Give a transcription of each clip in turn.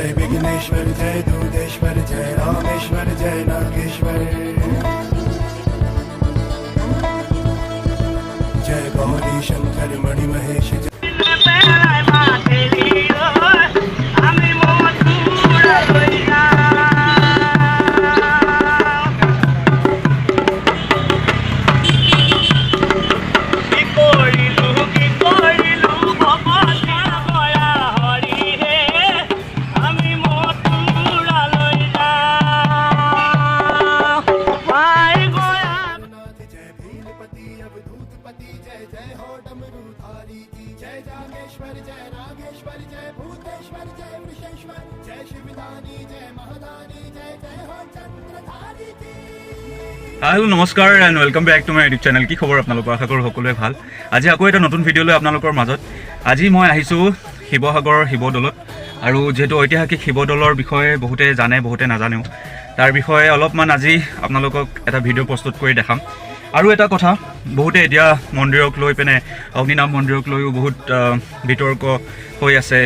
जय विघ्नेश्वर जय दूतेश्वर जय रामेश्वर जय नागेश्वर जय गौरी शंकर मणिमहेश जय আমি মথুৰা লৈ যাওঁ। কি কৰিলো, কি কৰিলো, ভকতি গয়া হৰি হে, আমি মথুৰালৈ যাওঁ। পাই গয়া नाथ जय भीलपति अवधूतपति जय जय हो डमरूधारी की जय जागेश्वर जय नागेश्वर जय भूतेश्वर जय वृषेश्वर जय शिवदानी जय महादानी जय जय हो चंद्रधारी की। হেল্ল', নমস্কাৰ and welcome back to my YouTube channel. কি খবৰ আপোনালোকৰ? আশা কৰোঁ সকলোৱে ভাল। আজি আকৌ এটা নতুন ভিডিঅ' লৈ আপোনালোকৰ মাজত। আজি মই আহিছোঁ শিৱসাগৰৰ শিৱদৌলত আৰু যিহেতু ঐতিহাসিক শিৱদৌলৰ বিষয়ে বহুতে জানে, বহুতে নাজানেও, তাৰ বিষয়ে অলপমান আজি আপোনালোকক এটা ভিডিঅ' প্ৰস্তুত কৰি দেখাম। আৰু এটা কথা, বহুতে এতিয়া মন্দিৰক লৈ পিনে, অগ্নিনাভ মন্দিৰক লৈও বহুত বিতৰ্ক হৈ আছে,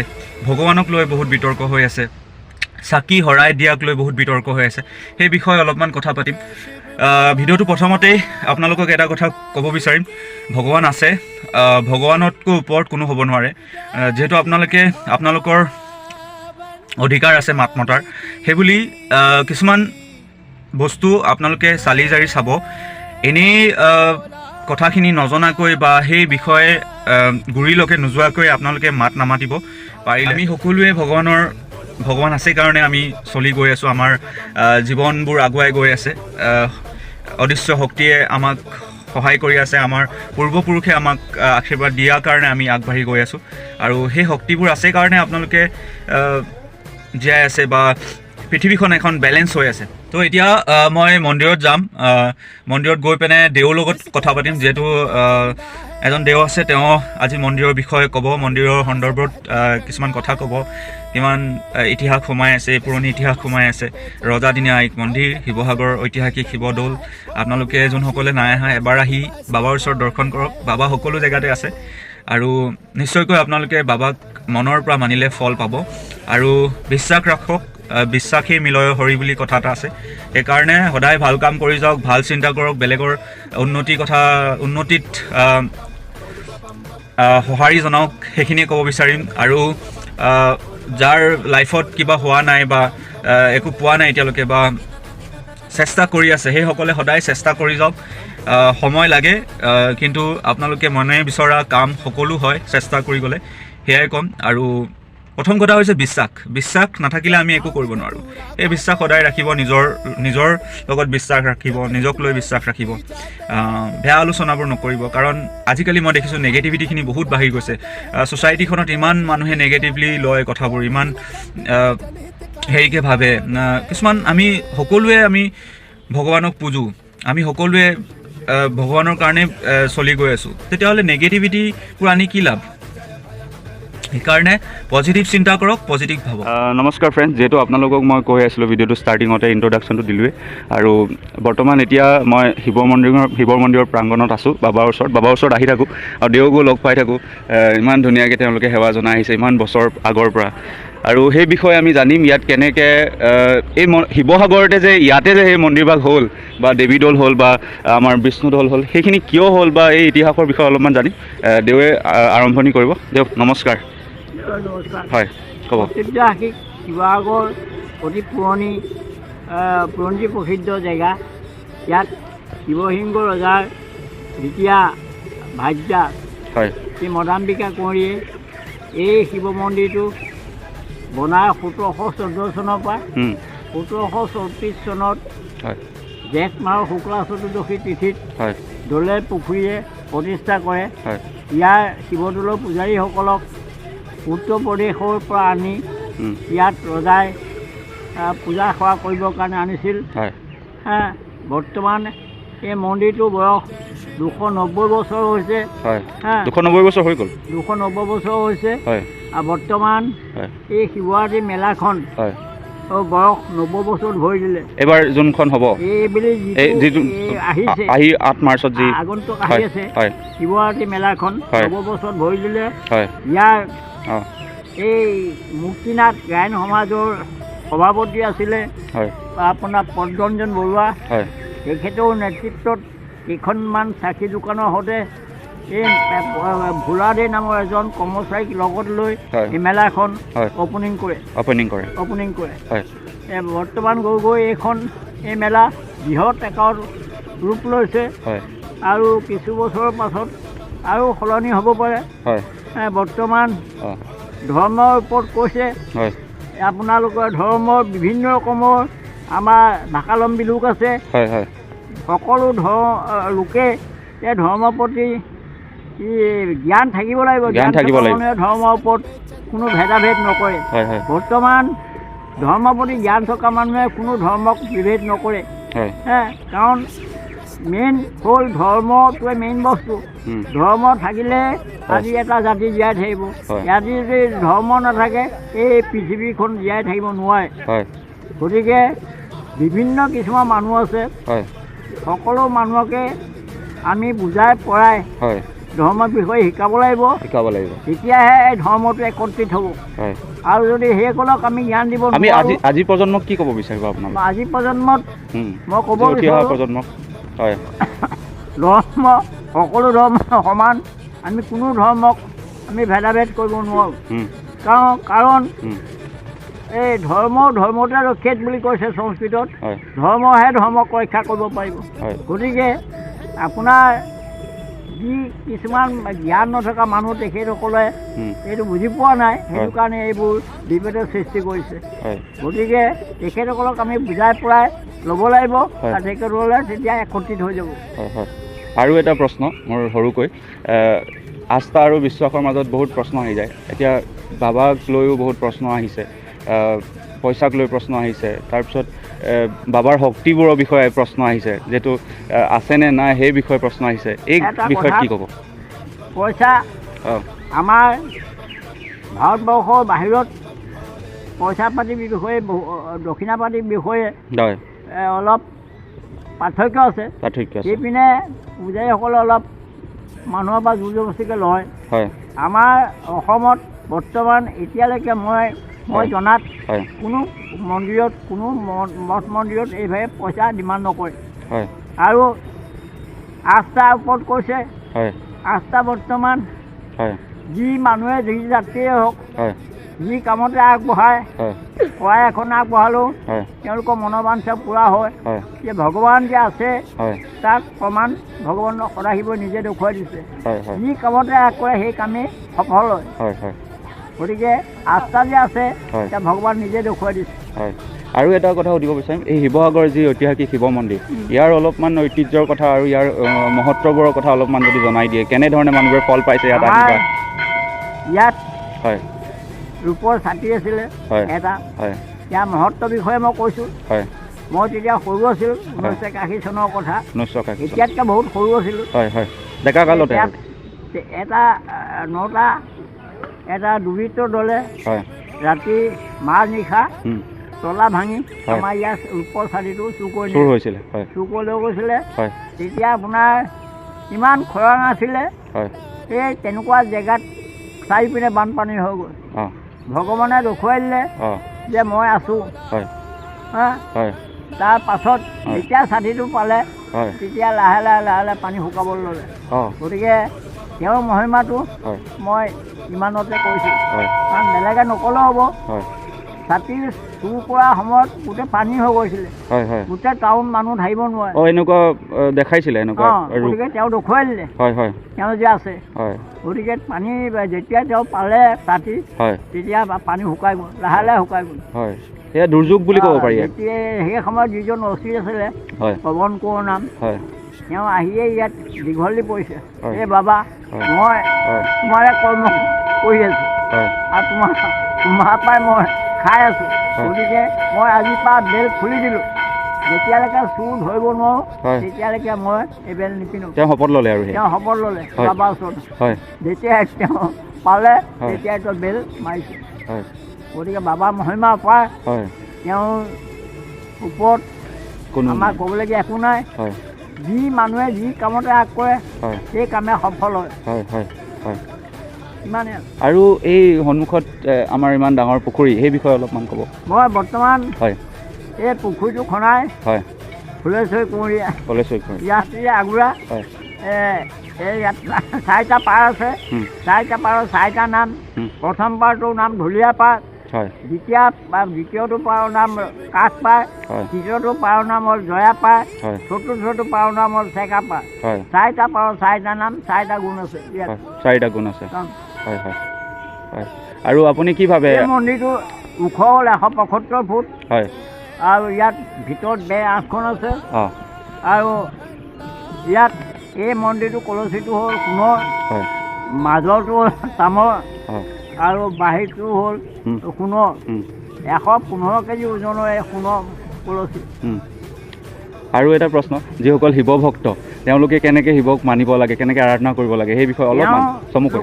ভগৱানক লৈ বহুত বিতৰ্ক হৈ আছে, চাকি শৰাই দিয়াক লৈ বহুত বিতৰ্ক হৈ আছে। সেই বিষয়ে অলপমান কথা পাতিম। ভিডিঅ'টো প্ৰথমতেই আপোনালোকক এটা কথা ক'ব বিচাৰিম, ভগৱান আছে, ভগৱানতকৈ ওপৰত কোনো হ'ব নোৱাৰে। যিহেতু আপোনালোকে আপোনালোকৰ অধিকাৰ আছে মাত মতাৰ, সেইবুলি কিছুমান বস্তু আপোনালোকে চালি জাৰি চাব। এনেই কথাখিনি নজনাকৈ বা সেই বিষয়ে গুৰিলৈকে নোযোৱাকৈ আপোনালোকে মাত নামাতিব পাৰিলে। আমি সকলোৱে ভগৱান আছে কাৰণে আমি চলি গৈ আছোঁ, আমাৰ জীৱনবোৰ আগুৱাই গৈ আছে। অদৃশ্য শক্তিয়ে আমাক সহায় কৰি আছে, আমাৰ পূৰ্বপুৰুষে আমাক আশীৰ্বাদ দিয়াৰ কাৰণে আমি আগবাঢ়ি গৈ আছোঁ আৰু সেই শক্তিবোৰ আছে কাৰণে আপোনালোকে জীয়াই আছে বা পৃথিৱীখন এখন বেলেঞ্চ হৈ আছে। তো এতিয়া মই মন্দিৰত যাম। মন্দিৰত গৈ পিনে দেউৰ লগত কথা পাতিম, যিহেতু এজন দেউ আছে, তেওঁ আজি মন্দিৰৰ বিষয়ে ক'ব, মন্দিৰৰ সন্দৰ্ভত কিছুমান কথা ক'ব, কিমান ইতিহাস সোমাই আছে, পুৰণি ইতিহাস সোমাই আছে। ৰজাদিনীয়া এক মন্দিৰ, শিৱসাগৰৰ ঐতিহাসিক শিৱদৌল। আপোনালোকে যোনসকলে নাই অহা, এবাৰ আহি বাবাৰ ওচৰত দৰ্শন কৰক। বাবা সকলো জেগাতে আছে আৰু নিশ্চয়কৈ আপোনালোকে বাবাক মনৰ পৰা মানিলে ফল পাব। আৰু বিশ্বাস ৰাখক, বিশ্বাসেই মিলয় হৰি বুলি কথা এটা আছে। সেইকাৰণে সদায় ভাল কাম কৰি যাওক, ভাল চিন্তা কৰক, বেলেগৰ উন্নতিৰ কথা, উন্নতিত আহ, আহ, সঁহাৰি জনাওক, সেইখিনিয়ে ক'ব বিচাৰিম। আৰু যাৰ লাইফত কিবা হোৱা নাই বা একো পোৱা নাই এতিয়ালৈকে বা চেষ্টা কৰি আছে, সেইসকলে সদায় চেষ্টা কৰি যাওক। সময় লাগে, কিন্তু আপোনালোকে মনে বিচৰা কাম সকলো হয় চেষ্টা কৰি গ'লে, সেয়াই ক'ম। আৰু প্ৰথম কথা হৈছে বিশ্বাস। বিশ্বাস নাথাকিলে আমি একো কৰিব নোৱাৰোঁ। এই বিশ্বাস সদায় ৰাখিব, নিজৰ নিজৰ লগত বিশ্বাস ৰাখিব, নিজক লৈ বিশ্বাস ৰাখিব, বেয়া আলোচনাবোৰ নকৰিব। কাৰণ আজিকালি মই দেখিছোঁ নেগেটিভিটিখিনি বহুত বাঢ়ি গৈছে ছ'চাইটিখনত। ইমান মানুহে নেগেটিভলি লয় কথাবোৰ, ইমান হেৰিকৈ ভাবে। কিছুমান আমি সকলোৱে আমি ভগৱানক পূজোঁ, আমি সকলোৱে ভগৱানৰ কাৰণে চলি গৈ আছোঁ, তেতিয়াহ'লে নেগেটিভিটিবোৰ আনি কি লাভ? সেইকাৰণে পজিটিভ চিন্তা কৰক, পজিটিভ ভাবক। নমস্কাৰ ফ্ৰেণ্ডছ, যিহেতু আপোনালোকক মই কৈ আছিলোঁ, ভিডিঅ'টো ষ্টাৰ্টিঙতে ইণ্ট্ৰডাকশ্যনটো দিলোঁৱেই আৰু বৰ্তমান এতিয়া মই শিৱ মন্দিৰৰ প্ৰাংগণত আছোঁ, বাবাৰ ওচৰত। বাবাৰ ওচৰত আহি থাকোঁ আৰু দেউকো লগ পাই থাকোঁ। ইমান ধুনীয়াকৈ তেওঁলোকে সেৱা জনাই আহিছে ইমান বছৰ আগৰ পৰা আৰু সেই বিষয়ে আমি জানিম, ইয়াত কেনেকৈ এই শিৱসাগৰতে যে ইয়াতে যে সেই মন্দিৰভাগ হ'ল বা দেৱী দৌল হ'ল বা আমাৰ বিষ্ণু দৌল হ'ল, সেইখিনি কিয় হ'ল বা এই ইতিহাসৰ বিষয়ে অলপমান জানিম। দেৱে আৰম্ভণি কৰিব। দেউ, নমস্কাৰ। নমস্কাৰ। হয়, ক'ব। ঐতিহাসিক শিৱসাগৰ অতি পুৰণি প্ৰসিদ্ধ জেগা। ইয়াত শিৱসিংহ ৰজাৰ দ্বিতীয়া ভাৰ্যা শ্ৰী মদাম্বিকা কুঁৱৰীয়ে এই শিৱ মন্দিৰটো বনাই 1714 চনৰ পৰা 1734 চনত জেঠ মাহৰ শুক্লা চতুৰ্দশী তিথিত দলে পুখুৰীয়ে প্ৰতিষ্ঠা কৰে। ইয়াৰ শিৱদৌলৰ পূজাৰীসকলক উত্তৰ প্ৰদেশৰ পৰা আনি ইয়াত ৰজাই পূজা সেৱা কৰিবৰ কাৰণে আনিছিল। হা, বৰ্তমান এই মন্দিৰটোৰ বয়স 290 বছৰ হৈছে। হা। 290 বছৰ হৈ গ'ল। 290 বছৰ হৈছে। আৰু বৰ্তমান এই শিৱৰাত্ৰি মেলাখন বয়স 90 বছৰত ভৰি দিলে। এইবাৰ যোনখন হ'ব এইবেলি এই যিটো যিটো এই আহিছে, আহি 8 মাৰ্চত যি আগন্তুক আহি আছে, শিৱৰাত্ৰি মেলাখন 90 বছৰত ভৰি দিলে। ইয়াৰ এই মুক্তিনাথ গায়ন সমাজৰ সভাপতি আছিলে আপোনাৰ পদ্মৰঞ্জন বৰুৱা, তেখেতৰ নেতৃত্বত কেইখনমান চাকি দোকানৰ সৈতে এই ভোলাদে নামৰ এজন কৰ্মচাৰীক লগত লৈ এই মেলাখন অ'পেনিং কৰে। বৰ্তমান গৈ গৈ এইখন এই মেলা বৃহৎ আকাৰত ৰূপ লৈছে আৰু কিছু বছৰৰ পাছত আৰু সলনি হ'ব পাৰে। বৰ্তমান ধৰ্মৰ ওপৰত কৈছে, আপোনালোকৰ ধৰ্মৰ বিভিন্ন ৰকমৰ আমাৰ ভাষালম্বী লোক আছে, সকলো লোকে এই ধৰ্মৰ প্ৰতি জ্ঞান থাকিব লাগিব। জ্ঞান থাকিব মানুহে ধৰ্মৰ ওপৰত কোনো ভেদাভেদ নকৰে। বৰ্তমান ধৰ্মৰ প্ৰতি জ্ঞান থকা মানুহে কোনো ধৰ্মক বিভেদ নকৰে। কাৰণ মেইন হ'ল ধৰ্মটোৱে মেইন বস্তু। ধৰ্ম থাকিলে আজি এটা জাতি জীয়াই থাকিব, আজি যদি ধৰ্ম নাথাকে এই পৃথিৱীখন জীয়াই থাকিব নোৱাৰে। গতিকে বিভিন্ন কিছুমান মানুহ আছে, সকলো মানুহকে আমি বুজাই পৰাই ধৰ্মৰ বিষয়ে শিকাব লাগিব, তেতিয়াহে এই ধৰ্মটো একত্ৰিত হ'ব। আৰু যদি সেইসকলক আমি জ্ঞান দিব আমি আজি প্ৰজন্মক কি ক'ব বিচাৰিব আপোনালোকে? আজি প্ৰজন্মত মই ক'ব বিচাৰোঁ, ধৰ্ম সকলো ধৰ্ম সমান, আমি কোনো ধৰ্মক আমি ভেদাভেদ কৰিব নোৱাৰোঁ। কাৰণ এই ধৰ্ম ধৰ্মতে ৰক্ষেত বুলি কৈছে সংস্কৃতত, ধৰ্মহে ধৰ্মক ৰক্ষা কৰিব পাৰিব। গতিকে আপোনাৰ যি কিছুমান জ্ঞান নথকা মানুহ তেখেতসকলে এইটো বুজি পোৱা নাই, সেইটো কাৰণে এইবোৰ বিভেদৰ সৃষ্টি কৰিছে। গতিকে তেখেতসকলক আমি বুজাই পৰাই ল'ব লাগিব আৰু তেখেতসকলে তেতিয়া একত্ৰিত হৈ যাব। আৰু এটা প্ৰশ্ন মোৰ সৰুকৈ, আস্থা আৰু বিশ্বাসৰ মাজত বহুত প্ৰশ্ন আহি যায়। এতিয়া বাবাক লৈও বহুত প্ৰশ্ন আহিছে, পইচাক লৈ প্ৰশ্ন আহিছে, তাৰপিছত বাবাৰ শক্তিবোৰৰ বিষয়ে প্ৰশ্ন আহিছে, যিহেতু আছেনে নাই সেই বিষয়ে প্ৰশ্ন আহিছে, এই বিষয়ত কি ক'ব? পইচা আমাৰ ভাৰতবৰ্ষৰ বাহিৰত পইচা পাতিৰ বিষয়ে, দক্ষিণা পাতিৰ বিষয়ে অলপ পাৰ্থক্য আছে। সেইপিনে পূজাৰীসকলে অলপ মানুহৰ পৰা জোৰ জবস্তিকৈ লয়। আমাৰ অসমত বৰ্তমান এতিয়ালৈকে মই জনাত কোনো মন্দিৰত, কোনো মঠ মন্দিৰত এইভাগে পইচা ডিমাণ্ড নকৰে। আৰু আস্থাৰ ওপৰত কৈছে, আস্থা বৰ্তমান যি মানুহে যি জাতিয়ে হওক যি কামতে আগবঢ়ায়, শৰাই এখন আগবঢ়ালেও তেওঁলোকৰ মনোবাঞ্ছা পূৰা হয়। যে ভগৱান যে আছে তাক প্ৰমাণ ভগৱানক সদাশিৱই নিজে দেখুৱাই দিছে। যি কামতে আগ কৰে সেই কামেই সফল হয়। গতিকে আস্থা যে আছে এতিয়া ভগৱান নিজে দেখুৱাই দিছে। হয়, আৰু এটা কথা সুধিব বিচাৰিম, এই শিৱসাগৰ যি ঐতিহাসিক শিৱ মন্দিৰ, ইয়াৰ অলপমান ঐতিহ্যৰ কথা আৰু ইয়াৰ মহত্ববোৰৰ কথা অলপমান যদি জনাই দিয়ে, কেনেধৰণে মানুহবোৰে ফল পাইছে ইয়াত আহি? ইয়াত হয় ৰূপৰ ছাতি আছিলে এটা, ইয়াৰ মহত্বৰ বিষয়ে মই কৈছোঁ। মই তেতিয়া সৰু আছিলোঁ, 1981 চনৰ কথা, এতিয়াতকৈ বহুত সৰু আছিলোঁ। ডেকা কালতে এটা নটা এটা দুৰ্বৃত্ত দলে ৰাতি মাজ নিশা তলা ভাঙি আমাৰ ইয়াত ৰূপৰ ছাতিটো চুৰ কৰি চুৰ কৰি লৈ গৈছিলে। তেতিয়া আপোনাৰ ইমান খৰাং আছিলে, এই তেনেকুৱা জেগাত চাৰিপিনে বানপানী হৈ গ'ল। ভগৱানে দেখুৱাই দিলে যে মই আছোঁ। তাৰ পাছত যেতিয়া ছাতিটো পালে তেতিয়া লাহে লাহে লাহে লাহে পানী শুকাবলৈ ল'লে। গতিকে তেওঁৰ মহিমাটো মই ইমানতে কৈছোঁ, কাৰণ বেলেগে নক'লেও হ'ব। ছাতি চুৰ কৰা সময়ত গোটেই পানী হৈ গৈছিলে, গোটেই টাউন মানুহ ধৰিব নোৱাৰে। এনেকুৱা দেখাইছিলে, গতিকে তেওঁ দেখুৱাই দিলে তেওঁ যে আছে। গতিকে পানী যেতিয়া তেওঁ পালে ছাতি, তেতিয়া পানী শুকাই গ'ল, লাহে লাহে শুকাই গ'ল। সেয়া দুৰ্যোগ বুলি ক'ব পাৰি। তেতিয়া সেই সময়ত যিজন অচি আছিলে পৱন কোঁৱৰ নাম, তেওঁ আহিয়ে ইয়াত দীঘল দি পৰিছে, এই বাবা মই তোমাৰে কৰ্ম কৰি আছোঁ আৰু তোমাৰ পৰাই মই খাই আছোঁ, গতিকে মই আজিৰ পৰা বেল খুলি দিলোঁ, যেতিয়ালৈকে চোৰ ধৰিব নোৱাৰোঁ তেতিয়ালৈকে মই এই বেল নিপিন্ধো। তেওঁ শপত ল'লে আৰু তেওঁ শপত ল'লে বাবাৰ ওচৰত। যেতিয়া তেওঁ পালে তেতিয়া তেওঁ বেল মাৰিছে। গতিকে বাবাৰ মহিমা অপাৰ, তেওঁৰ ওপৰত আমাৰ ক'বলগীয়া একো নাই। যি মানুহে যি কামতে আগ কৰে সেই কামে সফল হয়। ইমানে। আৰু এই সন্মুখত আমাৰ ইমান ডাঙৰ পুখুৰী, সেই বিষয়ে অলপমান ক'ব। মই বৰ্তমান হয় এই পুখুৰীটো খনাই হয় ফুলেশ্বৰী কুঁৱৰীয়া ফুলেশ্বৰী কুঁৱৰী ইয়াত আগুৰা। হয়। এই ইয়াত চাৰিটা পাৰ আছে, চাৰিটা পাৰৰ চাৰিটা নাম। প্ৰথম পাৰটোৰ নাম ঢুলীয়া পাৰ, হয়। দ্বিতীয়টো পাৰৰ নাম কাঠ পাৰ, তৃতীয়টো পাৰৰ নাম হ'ল জয়া পাৰ, চতুৰ্থটো পাৰৰ নাম হ'ল চেকা পাৰ। চাৰিটা পাৰৰ চাৰিটা নাম, চাৰিটা গুণ আছে ইয়াত। চাৰিটা গুণ আছে। হয় হয় হয়। আৰু আপুনি কি ভাবে? এই মন্দিৰটো ওখ হ'ল 175 ফুট। হয়। আৰু ইয়াত ভিতৰত বেৰ 8খন আছে। আৰু ইয়াত এই মন্দিৰটো কলচীটো হ'ল সোণৰ, মাজৰটো হ'ল তামৰ, আৰু বাহিৰটো হ'ল সোণৰ। 115 কেজি ওজনৰ এই সোণৰ কলচী। আৰু এটা প্ৰশ্ন, যিসকল শিৱ ভক্ত তেওঁলোকে কেনেকৈ শিৱক মানিব লাগে, কেনেকৈ আৰাধনা কৰিব লাগে, সেই বিষয়ে অলপমান চমুকৈ।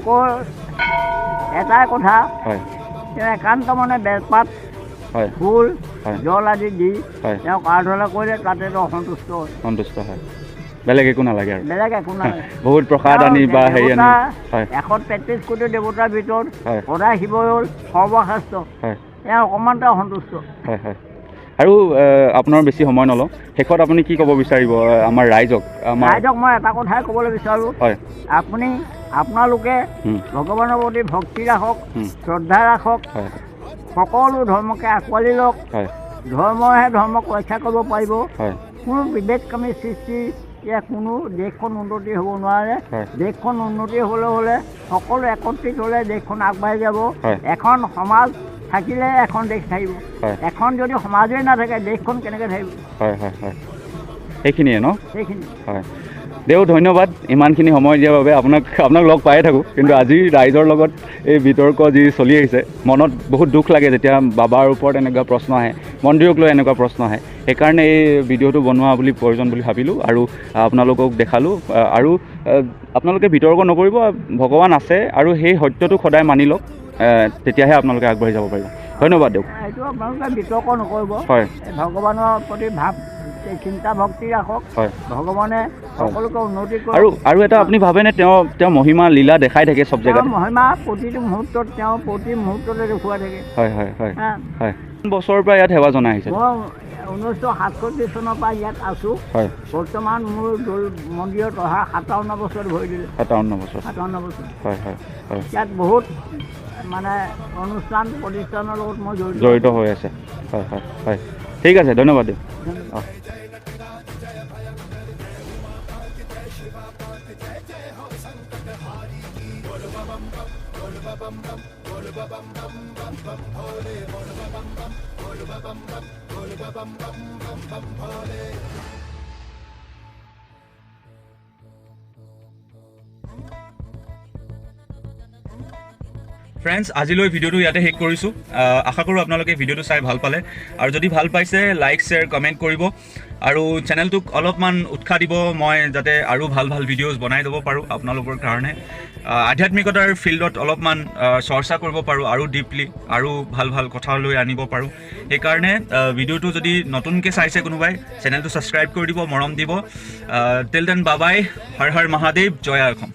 এটাই কথা, হয়, তেওঁ একান্ত মনে বেলপাত, হয়, ফুল, জল আদি দি তেওঁক আৰাধনা কৰিলে তাতে তেওঁ সন্তুষ্ট হয়। সন্তুষ্ট হয়, বেলেগ একো নালাগে আৰু। বেলেগ একো নালাগে। বহুত প্ৰসাদ আনি বা হেৰি আনি। 133 কোটি দেৱতাৰ ভিতৰত সদায় শিৱ হ'ল সৰ্বশ্ৰেষ্ঠ, তেওঁ অকণমান তেওঁ সন্তুষ্ট। হয় হয়। আৰু আপোনাৰ বেছি সময় নলওঁ, শেষত আপুনি কি ক'ব বিচাৰিব আমাৰ ৰাইজক? ৰাইজক মই এটা কথাই ক'বলৈ বিচাৰোঁ, হয়, আপোনালোকে ভগৱানৰ প্ৰতি ভক্তি ৰাখক, শ্ৰদ্ধা ৰাখক, সকলো ধৰ্মকে আঁকোৱালি লওক। ধৰ্মহে ধৰ্মক ৰক্ষা কৰিব পাৰিব। কোনো বিভেদকামী সৃষ্টি ইয়াত কোনো দেশখন উন্নতি হ'ব নোৱাৰে। দেশখন উন্নতি হ'বলৈ হ'লে সকলো একত্ৰিত হ'লে দেশখন আগবাঢ়ি যাব। এখন সমাজ থাকিলে এখন দেশ থাকিব, এখন যদি সমাজেই নাথাকে দেশখন কেনেকৈ থাকিব? হয় হয় হয়, সেইখিনিয়ে ন? সেইখিনি। হয় দেউ, ধন্যবাদ ইমানখিনি সময় দিয়াৰ বাবে। আপোনাক লগ পায়ে থাকোঁ, কিন্তু আজি ৰাইজৰ লগত এই বিতৰ্ক যি চলি আহিছে, মনত বহুত দুখ লাগে যেতিয়া বাবাৰ ওপৰত এনেকুৱা প্ৰশ্ন আহে, মন্দিৰক লৈ এনেকুৱা প্ৰশ্ন আহে। সেইকাৰণে এই ভিডিঅ'টো বনোৱা বুলি প্ৰয়োজন বুলি ভাবিলোঁ আৰু আপোনালোকক দেখালোঁ। আৰু আপোনালোকে বিতৰ্ক নকৰিব, ভগৱান আছে আৰু সেই সত্যটোক সদায় মানি লওক, তেতিয়াহে আপোনালোকে আগবাঢ়ি যাব পাৰিব। ধন্যবাদ দেউ। এইটো আপোনালোকে বিতৰ্ক নকৰিব, হয়, ভগৱানৰ প্ৰতি ভাৱ চিন্তা ভক্তি ৰাখক, ভগৱানে সকলোকে উন্নতি কৰে। আৰু আৰু এটা আপুনি ভাবেনে তেওঁ মহিমা লীলা দেখাই থাকে চব জেগাত? মহিমা প্ৰতিটো মুহূৰ্তত, তেওঁ প্ৰতি মুহূৰ্ততে দেখুৱাই থাকে। হয় হয় হয় হয়। বছৰৰ পৰা ইয়াত সেৱা জনাই আহিছে? মই 1967 চনৰ পৰা ইয়াত আছোঁ। হয়। বৰ্তমান মোৰ দৌল মন্দিৰত অহা 57 বছৰ ভৰি দিলে। 57 বছৰ। 57 বছৰ। হয় হয় হয়। ইয়াত বহুত মানে অনুষ্ঠান প্ৰতিষ্ঠানৰ লগত মই জড়িত হৈ আছে। হয় হয় হয়, ঠিক আছে, ধন্যবাদ দিয়ক। ফ্ৰেণ্ডছ, আজিলৈ ভিডিঅ'টো ইয়াতে শেষ কৰিছোঁ। আশা কৰোঁ আপোনালোকে ভিডিঅ'টো চাই ভাল পালে, আৰু যদি ভাল পাইছে লাইক, শ্বেয়াৰ, কমেণ্ট কৰিব, আৰু চেনেলটোক অলপমান উৎসাহ দিব, মই যাতে আৰু ভাল ভাল ভিডিঅ'জ বনাই দিব পাৰোঁ আপোনালোকৰ কাৰণে। আধ্যাত্মিকতাৰ ফিল্ডত অলপমান চৰ্চা কৰিব পাৰোঁ আৰু ডিপলি আৰু ভাল ভাল কথা লৈ আনিব পাৰোঁ। সেইকাৰণে ভিডিঅ'টো যদি নতুনকৈ চাইছে কোনোবাই, চেনেলটো ছাবস্ক্ৰাইব কৰি দিব, মৰম দিব। টিল then বাবাই, হৰ হৰ মহাদেৱ, জয় অসম।